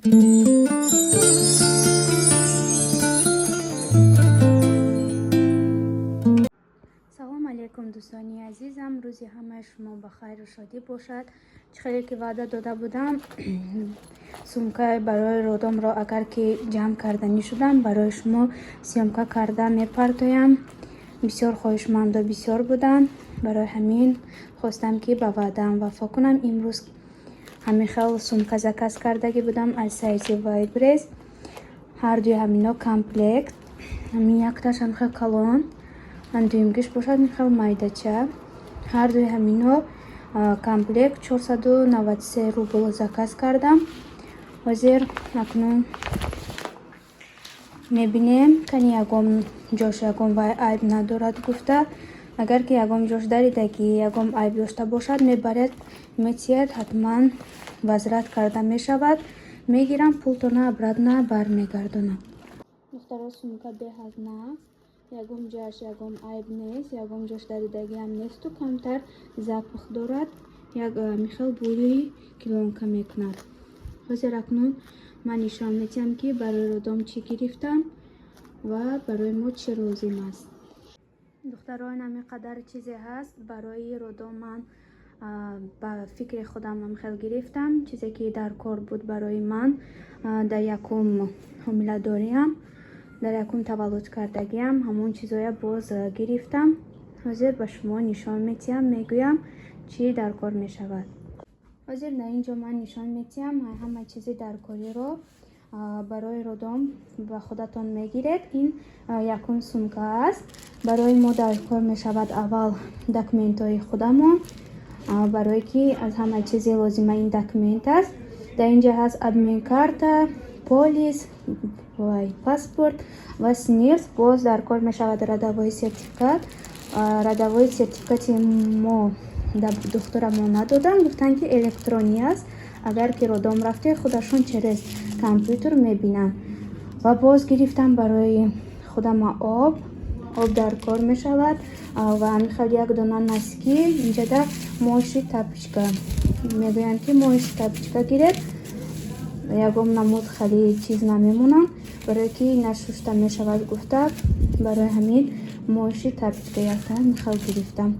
Салом алейкум, дӯстони азизам. Рӯзи ҳамаи шумо ба хайру шодӣ бошад. Чӣ хеле ки ваъда дода будам, сумкаи барои роддомро агар ки ҷамъ карданӣ шудам, барои шумо съёмка карда мепартоям. Бисёр хоҳишмандо бисёр буданд, барои ҳамин хостам, ки ба ваъдаам вафо кунам. Имрӯз ҳамин хел сумка заказ кардагӣ будам аз сайти Wildberries. Ҳардуи ҳамино комплект. Ҳамин якташ ҳам хел калон, дуюмгиш бошад хел майдача. Ҳардуи ҳамино комплект 493 рубл заказ кардам. Ҳозир акнун мебинем, кани ягон ҷош ягон вай айб надорад гуфта. Агар ки ягон ҷош даридагӣ, ягон айб дошта бошад, мебаред, метиҳед, ҳатман возврат карда мешавад. Мегирам, пултона обратно бармегардонам. Духтаро, сумка беҳад нағз, ягон ҷояш ягон айб нест, ягон ҷош даридагиам несту камтар запах дорад, як михел бӯи клёнка мекунад. Ҳозир акнун ман нишон медиҳам, ки барои роддом чӣ гирифтам ва барои мо чӣ лозим аст. Духтаро, ин ҳамин қадар чизе ҳаст барои роддом. Ман ба фикри худам хел гирифтам, чизе ки дар кор буд барои ман дар якум ҳомиладориам, дар якум таваллуд кардагиам, ҳамон чизоя боз гирифтам. Ҳозир ба шумо нишон медиҳам, мегӯям, чӣ дар кор мешавад. Ҳозир дар ин ҷо ман нишон медиҳам ҳама чизи даркориро барои роддом ба худатон мегиред. Ин якум сумка аст. Барои мо дар кор мешавад аввал документҳои худамон, барое ки аз ҳама чизи лозима ин документ аст. Дар ин ҷо ҳаст обмен карта, полис, паспорт ва СНИЛС. Боз дар кор мешавад родовой сертификат. Родовой сертификати мо духтурамон надоданд, гуфтанд, ки электронӣ аст, агар ки роддом рафте, худашон через компютер мебинанд. Ва боз гирифтам барои худама об. Об дар кор мешавад. Ва ҳамин як дона носки. Инҷада моющий тапочка мегӯянд, ки моющий тапочка гиред, ягон намуд хали чиз намемонанд, барое ки нашушта мешавад гуфта. Барои ҳамин моющий тапочка якта михел гирифтам.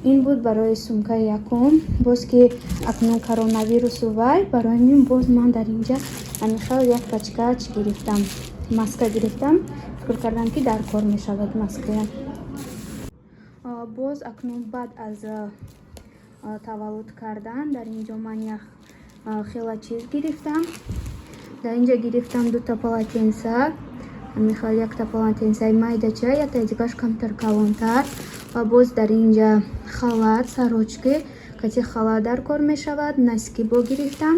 Ин буд барои сумкаи якум. Боз ки акнун коронавирусу вай, барои ҳамин боз ман дар инҷа ҳамихел як пачка чӣ гирифтам, маска гирифтам. Фикр кардам, ки дар кор мешавад маская. Боз акнун баъд аз таваллуд кардан дар ин ҷо ман як хела чиз гирифтам. Дар ин ҷо гирифтам дута полотенца, ҳамихел якта полотенцаи майдача, яктаи дигараш камтар калонтар. Ва боз дар ин ҷа халат, сорочки кати халат дар кор мешавад. Носки бо гирифтам.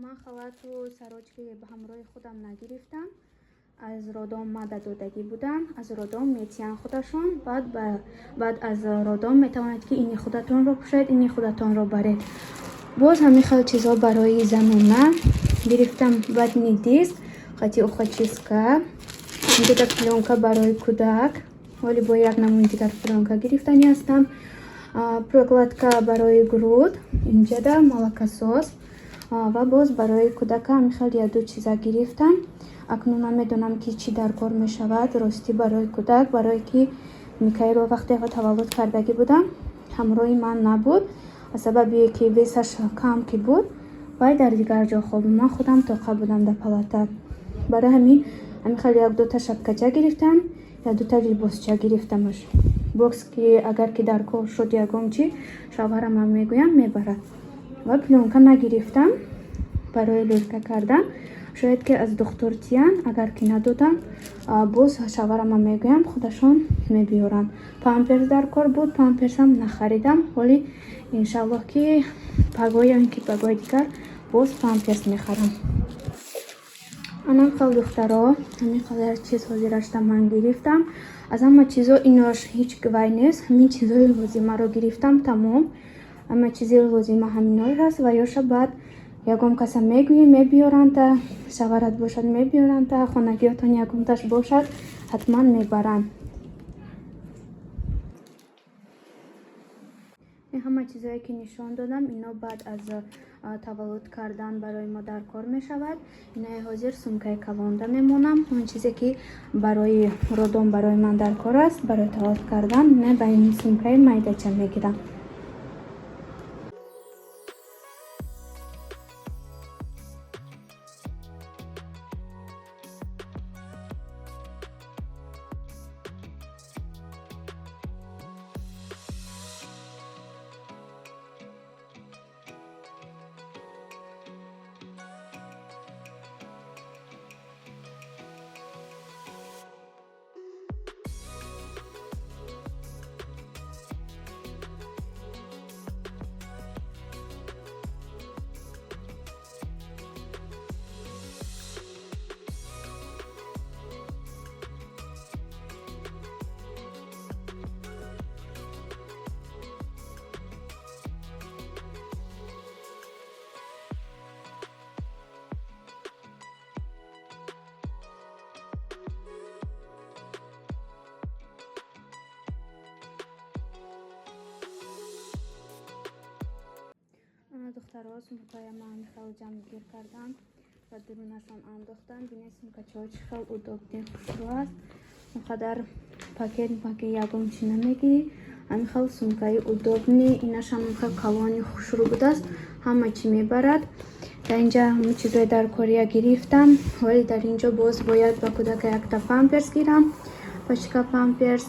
Ман халату сорочки ба ҳамроҳи худам нагирифтам, аз роддом мада додагӣ будам. Аз роддом метиҳанд худашон. Баъд аз роддом метавонед, ки ини худатонро пӯшед, ини худатонро баред. Боз ҳамин хел чизҳо барои занона гирифтам: ватный диск хати ухочистка, инҷода плёнка барои кӯдак, ҳоли бо як намуни дигар плёнка гирифтанӣ ҳастам, прокладка барои грудь, инҷада молокосос. Ва боз барои кӯдака ҳамин хел яду чиза гирифтам. Акнун намедонам, ки чӣ дар кор мешавад ростӣ барои кӯдак, барое ки Микаилро вақте таваллуд кардагӣ будам, ҳамроҳи ман набуд, аз сабаби ки весаш кам ки буд, вай дар дигар ҷо хоб, ман худам тоқа будам дар палата. Барои ҳамин ҳамин хел як дута шапкача гирифтам, як дута либосча гирифтамаш. Боз ки агар ки дар кор шуд ягон чӣ, шавҳарамам мегӯям, мебарад. Ва плёнка нагирифтам барои люлька кардан, шояд ки аз духтур тиян. Агар ки надодам, боз шавҳарамам мегӯям, худашон мебиёранд. Памперс дар кор буд, памперсам нахаридам. Ҳоли иншаллоҳ, ки пагоҳ ё ин ки пагоҳи дигар боз памперс мехарам. Анам хел, духтаро, ҳамин қадар чиз ҳозирашта ман гирифтам. Аз ҳама чизо инош ҳеҷ вай нест, ҳамин чизои лозимаро гирифтам, тамом. Ҳама чизи лозима ҳаминое ҳаст. Ва ёша баъд ягон каса мегӯӣ, мебиёранда, шаварат бошад, мебиёранда, хонагиётон ягонташ бошад, ҳатман мебаранд. Ин ҳама чизое ки нишон додам, ино баъд аз Таваллуд кардан барои мо даркор мешавад. Инаи ҳозир сумкаи калонда мемонам. Он чизе, ки барои роддом барои ман даркор аст, барои таваллуд кардан, не, ба ин сумкаи майдача мегирам. Духтаро, сумкаҳоя ман хеле ҷамъгир кардам ва дурунашон андохтам. Бинед, сумкачаҳо чӣ хел удобный, хушрӯ аст. Он қадар пакет пакет ягон чӣ намегирӣ. Ҳамин хел сумкаи удобный, инашам хел калони хушрӯ будааст, ҳама чӣ мебарад. Дар инҷа ҳамон чизои даркория гирифтам. Вале дар инҷо боз бояд ба кӯдака якта памперс гирам, пачка памперс.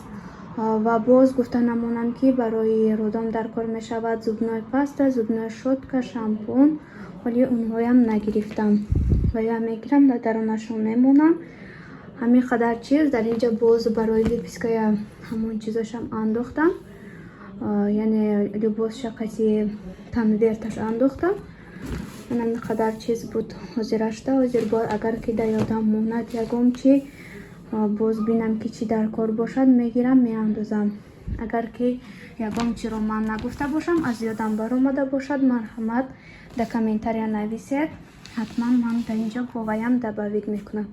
Ва боз гуфта намонам, ки барои роддом даркор мешавад зубной паста, зубной щётка, шампун. Вале онҳоям нагирифтам ва я мегирам, дар дарунашон мемонам. Ҳамин қадар чиз дар инҷа. Боз барои выпиская ҳамон чизошам андохтам, яъне либосша қати конверташ андохтам. Ҳамин қадар чиз буд ҳозирашта. Ҳозир бояд, агар ки дар ёдам монад ягон чи, боз бинам, ки чӣ дар кор бошад, мегирам, меандозам. Агар ки ягон чиро ман нагуфта бошам, аз ёдам баромада бошад, марҳамат, дар комментария нависед, ҳатман ман дар инҷо бо ваям добавить мекунам.